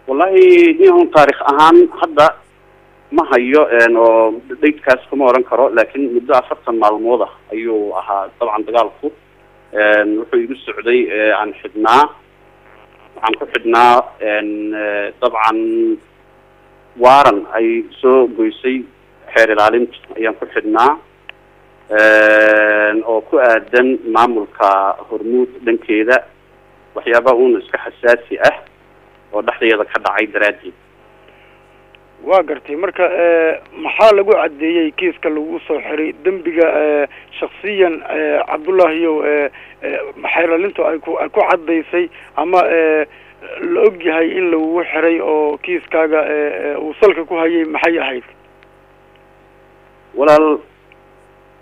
Wallahi nihon taarikh ahaan hadda ma hayo oo daydkaas kuma oran karo, laakiin muddo 40 maalmood ah ayuu ahaa. Dabcan dagaalku wuxuu igu socday aan xidhnaa, waxaan ku xidhnaa dabcan waaran ay soo goysay xeer ilaalinta ayaan ku xidhnaa, oo ku aadan maamulka Hormuud dhankeeda, waxyaaba uun iska xasaasi ah oo dhexdeeda ka dhacay daraaddeed. Waa gartay. Marka maxaa lagu caddeeyey kiiska lagu soo xiray dembiga shaksiyan Cabdullaahiyow xeeralintu ay ku ay ku caddaysay ama la og yahay in lagugu xiray oo kiiskaaga uu salka ku hayay maxay ahayd? Walaal,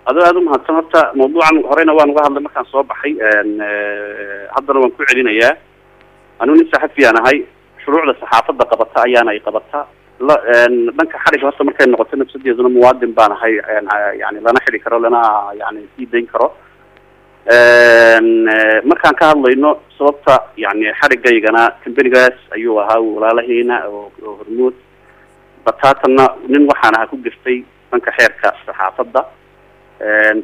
adoo aada umahadsan, horta mawduucan horeyna waan uga hadlay markaan soo baxay, haddana waan ku celinayaa. Anigu nin saxafiyaan ahay, shuruucda saxaafadda qabata ayaana ay qabata la dhanka xadhigga. Horta markay noqoto nafsadeeduna muwaadin baan ahay, yani lana xidhi karo lana yani sii dayn karo. Markaan ka hadlayno sababta yani xadhigaygana, kambanigaas ayuu ahaa walaalahiina oo Hormuud bataatanna nin waxaan ahaa ku gaftay dhanka xeerka saxaafadda,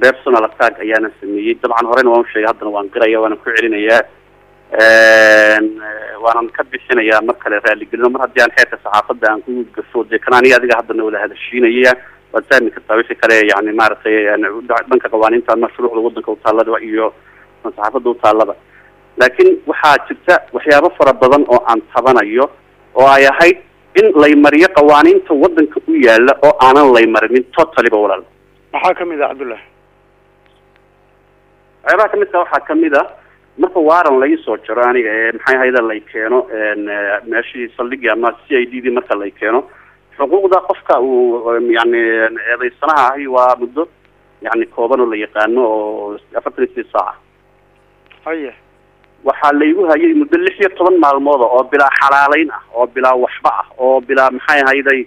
personal attack ayaana sameeyey. Dabcan horeyna waan usheegay, haddana waan qiraya, waanan ku celinayaa, waanan ka bixinayaa mar kale raaligelino. Mar haddii aan xeerka saxaafadda aan ku gafo, dee kan aniga adiga haddana wada hadashiinaya, waad fahmi kartaa wixii kale yani maaragtay dhanka qawaaniinta ama shuruucda waddanka utaalada iyo saxaafadda utaalada. Laakiin waxaa jirta waxyaabo fara badan oo aan tabanayo oo ay ahayd in lay mariyo qawaaniinta waddanka u yaala oo aanan lay marinin totally ba, walaal. Maxaa kamid ah, Cabdullahi? Waxyaabaha kamidka waxaa kamid ah, marka waaran lai soo jaro aniga ee maxay ahayda lay keeno meeshii saldhigii ama CID dii, marka lay keeno, xuquuqda qofka uu yani eedaysanaha ahi waa muddo yani kooban oo la yaqaano oo 48 saaca. Haye. Waxaa laygu hayay muddo 16 maalmooda oo bilaa xalaaleyn ah, oo bilaa waxba ah, oo bilaa maxay ahayday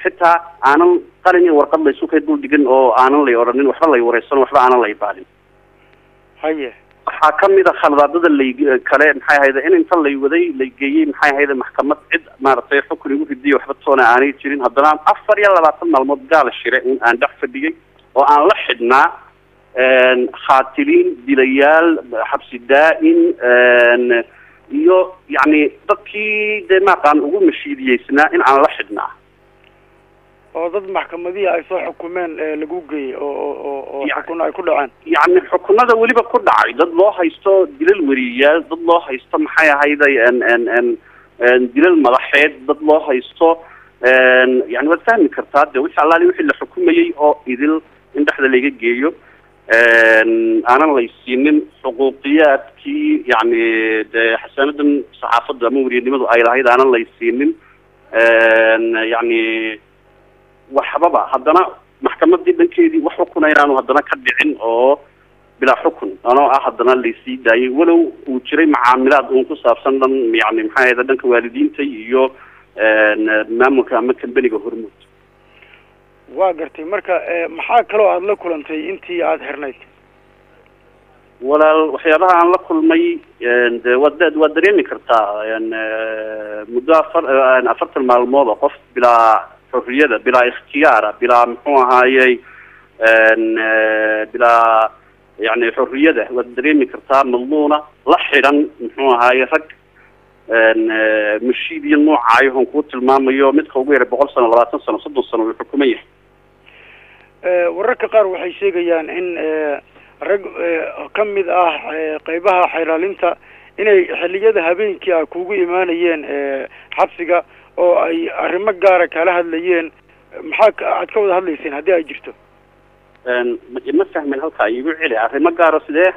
xitaa aanan qalin iyo warqad laysu kay dul dhigin, oo aanan lay odhanin waxba lay wareysano, waxba aanan lay baalin. Haye. Waxaa kamid a khaladaadada lay kale maxay ahayda in inta lay waday lay geeyey maxay ahayda maxkamad, cid maaragtay xukun igu ridiyo waxba toona aanay jirin. Haddana 24 maalmood gaal shire un aan dhex fadhiyey oo aan la xidhnaa khaatiliin, dilayaal, xabsi daa-in iyo yacni dadkii dee maaqaan ugu mashiidiyeysnaa in aan la xidhnaa. Oo dad maxkamadihii ay soo xukumeen lagu geeyey oo xukun ay ku dhaceen. Yacni xukunada weliba ku dhacay, dad loo haysto dilal weriyayaal, dad loo haysto maxay ahayday n n n dilal madaxeed, dad loo haysto, yani waad fahmi kartaa de wixii allaali wixii la xukumayey oo idil in dhexda laga geeyo, aanan laysiinin xuquuqiyaadkii yani dee xasaanadan saxaafadda ama weriyanimadu ay lahayd, aanan laysiinin yani waxbaba. Haddana maxkamadii dhankeedii wax xukuna inaanu haddana ka dhicin oo bilaa xukun anoo ah haddana laysii daayay, walow uu jiray macaamilaad uun ku saabsan dhan yani maxay ahayda dhanka waalidiinta iyo maamulka ama kambaniga Hormuud. Waa gartay. Marka maxaa kaloo aada la kulantay intii aada xirnayd? Walaal, waxyaabaha aan la kulmay de waad waad dareemi kartaa. Muddo 40 maalmood oo qof bilaa xorriyada, bilaa ikhtiyaara, bilaa muxuu ahaayey, bilaa yani xorriyada, waad dareemi kartaa, madluuna la xidhan muxuu ahaaye rag mashiid iyo noocaayo on kuu tilmaamayo, midka ugu yaray 100 sano, 20 sano, 30 sano uu xukuman yahay. Wararka qaar waxay sheegayaan in rag ka mid ah qeybaha xeeraalinta inay xilliyada habeenkii ah kugu imaanayeen xabsiga oo ay arrimo gaara kala hadlayeen. Maxaa aad ka wada hadlayseen haddii ay jirto? Ma fahmin, halkaa iigu celi. Arrimo gaara sidee?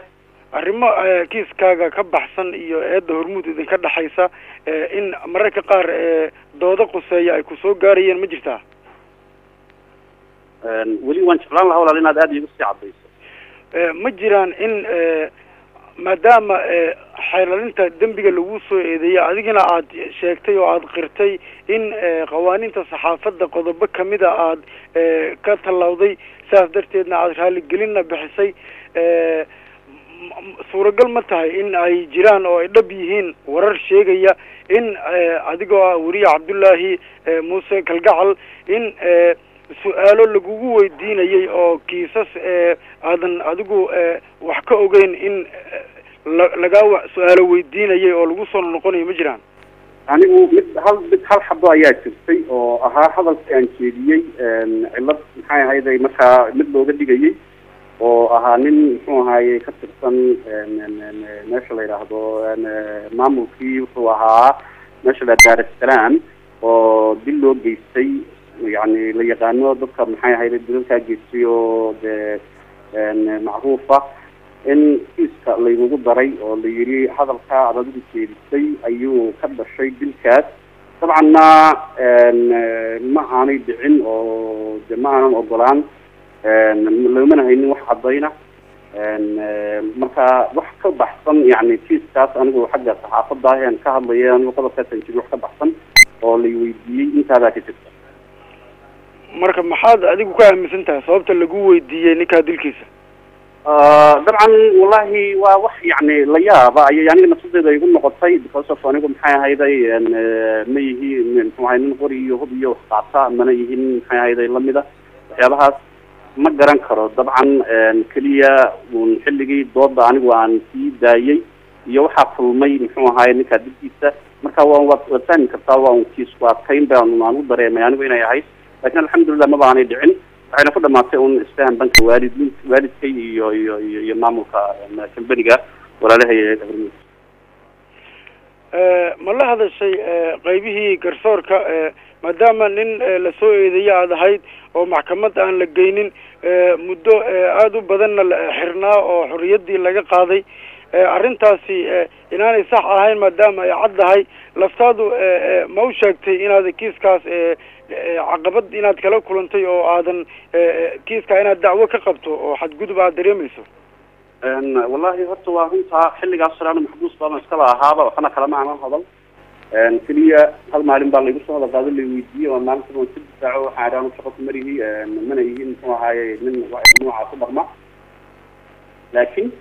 Arrimo kiiskaaga ka baxsan iyo eedda Hormuud idinka dhexaysa, in mararka qaar doodo quseeya ay kusoo gaarayeen, ma jirtaa? Weli waan jeclaan lahaa, walaal, inaad aada iigu sii caddayso. Ma jiraan in maadaama xeeralinta dembiga lagu soo eedeeyay, adigina aad sheegtay oo aada qirtay in qawaaniinta saxaafadda qodobo kamida aad ka tallawday, saas darteedna aada raaligelinna bixisay, Suuragal ma tahay in ay jiraan oo ay dhab yihiin warar sheegaya in adigoo ah weriye Cabdullaahi Muuse Kalgacal in su-aalo lagugu weydiinayay oo kiisas aadan adigu wax ka ogeyn in lagaa su-aalo weydiinayay oo lagu soo noqonayo, ma jiraan? Anigu mid hal xabo ayaa jirtay oo ahaa hadalkii aan jeediyey, cillad maxay ahayday markaa mid looga dhigayay oo ahaa nin muxuu ahaaye ka tirsan meesha la yidhaahdo maamulkii, wuxuu ahaa meesha la Daar es Salaam, oo dil loo geystay, yani la yaqaano dadka maxay ahayday dilalkaa geystay oo dee macruufa, in kiiska laygugu daray oo la yidhi hadalkaa aad adigu jeedisay ayuu ka dhashay dilkaas. Dabcanna ma aanay dhicin oo de ma aanan ogolaan, loomana haynin wax caddayna. Marka wax ka baxsan yani kiiskaas anigu xagga saxaafadda ah aan ka hadlaya, anigu qodobkaas aan jiri wax ka baxsan oo lay weydiiyey intaabaa ka jirta. Marka maxaad adigu ka aaminsan tahay sababta lagu weydiiyey ninkaa dilkiisa? Dabcan wallahi waa wax yani la yaaba ayay aniga nafsadeeda igu noqotay, because of anigu maxay ahayday ma yihi muxuu ahay nin qori iyo hub iyo wax qaata, mana yihin maxay ahayday lamida waxyaabahaas, ma garan karo. Dabcan keliya un xilligii dooda anigu aan sii daayey iyo waxaa kulmay muxuu ahaay ninkaa dilkiisa. Marka waad fahmi kartaa, waa un kiisku adkayn baan aan u dareemay anigu inay ahayd, lakin alxamdulillah maba aanay dhicin. Waxayna ku dhamaatay un isfahan banka waalidkay iyo maamulka kambaniga walaalahay Hormuud. Ma la hadashay qaybihii garsoorka, maadaama nin lasoo eedeeye aad ahayd oo maxkamad aan la geynin, muddo aada u badanna xirnaa oo xorriyaddii laga qaaday, arrintaasi inaanay sax ahayn maadaama ay caddahay, laftaadu ma u sheegtay inaad kiiskaas caqabad inaad kala kulantay oo aadan kiiska inaad dacwo ka qabto oo xadgudub aad dareemayso? Wallahi horta waa runtaa, xilligaas hore anu maxbuus baaba iskaba ahaaba, waxna kalama aanan hadal. Keliya hal maalin baa laygu soo hadal qaado, lay weydiiyey, oo maalinta waan si difaaco, waxaan idhi anu shaqo kumarihi, mana ihin muxuu ahaaye nin noocaas u dhaqma. Laakiin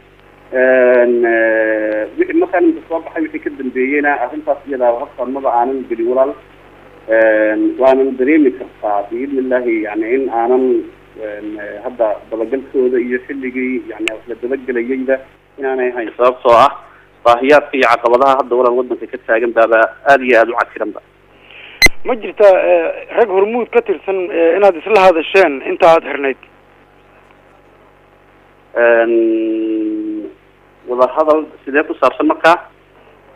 wixii markaa ninka soo baxay wixii ka dambeeyeyna arrintaas iyadaa horta maba aanan gelin walaal. Waanan dareemi kartaa biidni illahi yani in aanan hadda dabagalkooda iyo xilligii yani wax la dabagelayayba inaanay ahayn, sababtoo ah baahiyaadka iyo caqabadaha hadda walaal wadanka ka taagan baaba aada iyo aada u cakiranba. Ma jirtaa rag Hormuud ka tirsan inaad isla hadasheen inta aada xirnayd? Wada hadal sidee ku saabsan markaa?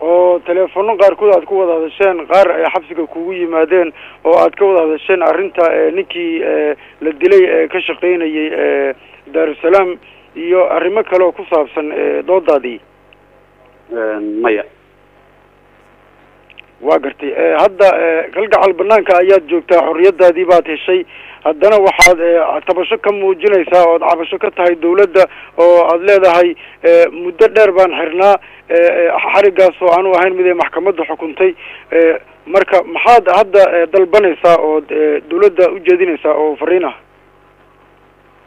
Oo teleefono qaarkood aad ku wada hadasheen, qaar ay xabsiga kugu yimaadeen oo aad ka wada hadasheen arrinta ninkii la dilay ee ka shaqaynayay Daarusalaam iyo arrimo kale oo ku saabsan doodaadii? Maya. Waa gartay. Hadda Kalgacal banaanka ayaad joogtaa, xorriyadaadii baad heshay, haddana waxaad tabasho ka muujinaysaa ood cabasho ka tahay dawladda oo aad leedahay muddo dheer baan xirnaa, xarigaas oo aanu ahayn mid ay maxkamadda xukuntay. Marka maxaad hadda dalbanaysaa ood dawladda ujeedinaysaa oo fariin ah?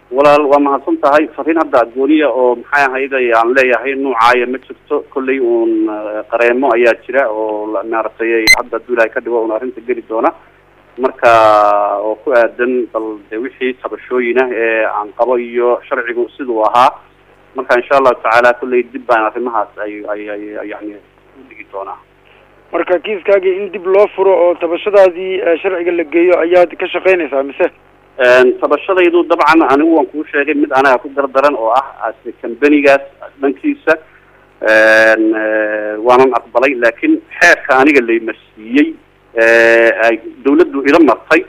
Walaal waa mahadsan tahay. Fariin hadda gooniya oo maxay ahayday aan leeyahay nuucaaya ma jirto. Kollay uun qareemo ayaa jira oo maaragtay hadda hadduu Ilaahay ka dhigo un arrinta geli doona, marka oo ku aadan bal de wixii tabashooyin ah ee aan qabo iyo sharcigu siduu ahaa. Marka insha allahu tacaala kollay dib baan arrimahaas ay yani u dhigi doonaa. Marka kiiskaagii in dib loo furo oo tabashadaadii sharciga la geeyo ayaad ka shaqaynaysaa mise? Tabashadaydu dabcan anigu waan kuu sheegay mid anaga ku gardaran oo ah kambanigaas dhankiisa, waanan aqbalay, laakiin xeerka aniga laymarsiiyey ay dawladdu ila martay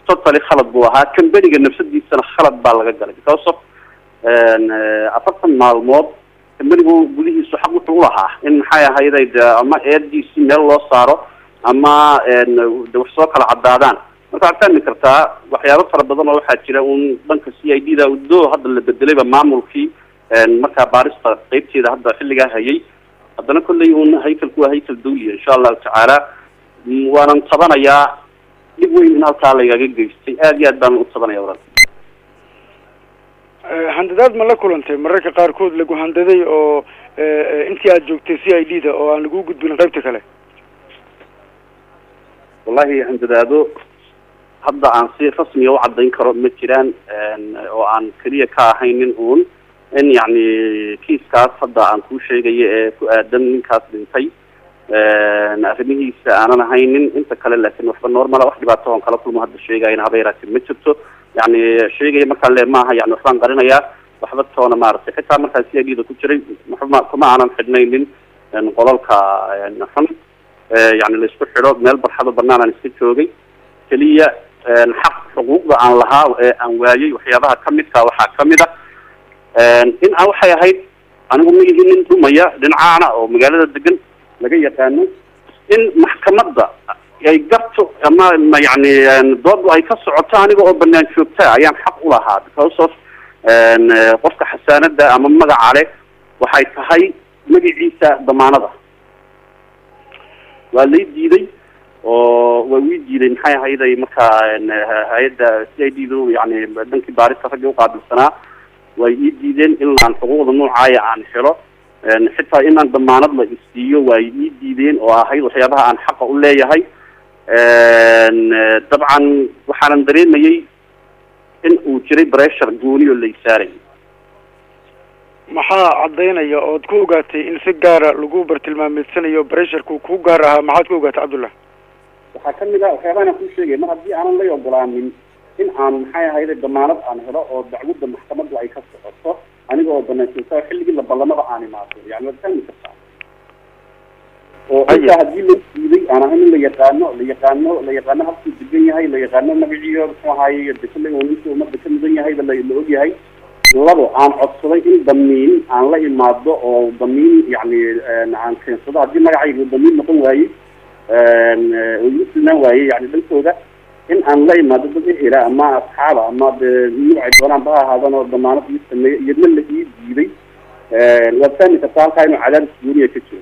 totally khalad buu ahaa. Kambaniga nafsadiisana khalad baa laga galay, because of 40 maalmood kambanigu gudihiisu xaq wuxuu ulahaa in maxay ahayday de ama eediisi meel loo saaro ama de wax soo kala caddaadaan. Marka waxaad fahmi kartaa waxyaabo fara badan oo waxaa jira un dhanka CID da do hadda la bedelayba maamulkii markaa baarista qeybteeda hadda xilligaa hayay. Haddana kollay un haykalku waa haykal dawliya insha allahu tacaala. Waanan tabanayaa dhib weyn in halkaa lagaga geystay, aada iyo aad baan u tabanaya walaal. Handadaad ma la kulantay mararka qaarkood lagu handaday oo intii aad joogtay CID da oo aan lagu gudbin qaybta kale? Wallahi handadaado hadda aan si rasmiya u caddayn karo ma jiraan, oo aan keliya ka ahaynin uun in yacni kiiskaas hadda aan kuu sheegayo ee ku aadan ninkaas dhintay arrimihiisa aanan ahaynin inta kale, laakiin waxba normala wax dhibaato oon kala kulmo hadda sheegayana haba yaraatee ma jirto. Yani sheegaya markaan le maaha yani waxbaan qarinayaa waxba toona maaragtay. Xitaa markaan CID da ku jiray waxba kuma aanan xidhnaynin qolalka xun, yani laisku xidho meel barxado banaan aan iska joogay. Keliya xaq xuquuqda aan lahaa ee aan waayay waxyaabaha kamidka waxaa kamid ah in aan waxay ahayd anigu ma ihi nin dhumaya dhinacaana oo magaalada degan laga yaqaano, in maxkamadda ay garto ama yani doodu ay ka socoto aniga oo banaan joogta ayaan xaq u lahaa, because of qofka xasaanada ama magaca leh waxay tahay magaciisa damaanada. Waa lay diiday oo waa wii diiday maxay ahayday markaa hay-adda CID du yani dhankii baarista raggii uqaabilsanaa way ii diideen in aan xuquuqda noocaaya aan helo, xitaa inaan damaanad la isiiyo way ii diideen oo ahayd waxyaabaha aan xaqa u leeyahay. Dabcan waxaanan dareemayay in uu jiray pressure gooni oo la isaaray. Maxaa caddaynaya ood ku ogaatay in si gaara lagu bartilmaameedsanayo pressureku ku gaar ahaa? Maxaad ku ogaatay, Cabdullah? Waxaa kamid ah waxyaabahan aan kuu sheegay, mar haddii aanan lay ogolaanin in aan maxay ahayde damaanad aan helo oo dacwadda maxkamaddu ay ka socoto aniga oo banaan joogta xilligii la ballamada aan imaado, yani waad fahmi kartaa. Oo xitaa haddii la diiday aan ahayn in la yaqaano la yaqaano la yaqaano halkuu degan yahay, la yaqaano magaciyo muxuu ahaaye de kulley uu ninka ummadda ka mudan yahayba la og yahay. Labo, aan codsaday in damiin aan la imaado oo damiin yani aan keensado haddii magacaygu damiin noqon waayey oo igu filnaan waayey yani dhankooda in aan la imaado dad ehela ama asxaaba ama de noocay doonaan ba ha ahaadan oo damaanad ii sameeyo, iyadna la ii diiday. Waad fahmi kartaa halkaa inuu cadaadis gooniya ka jiro.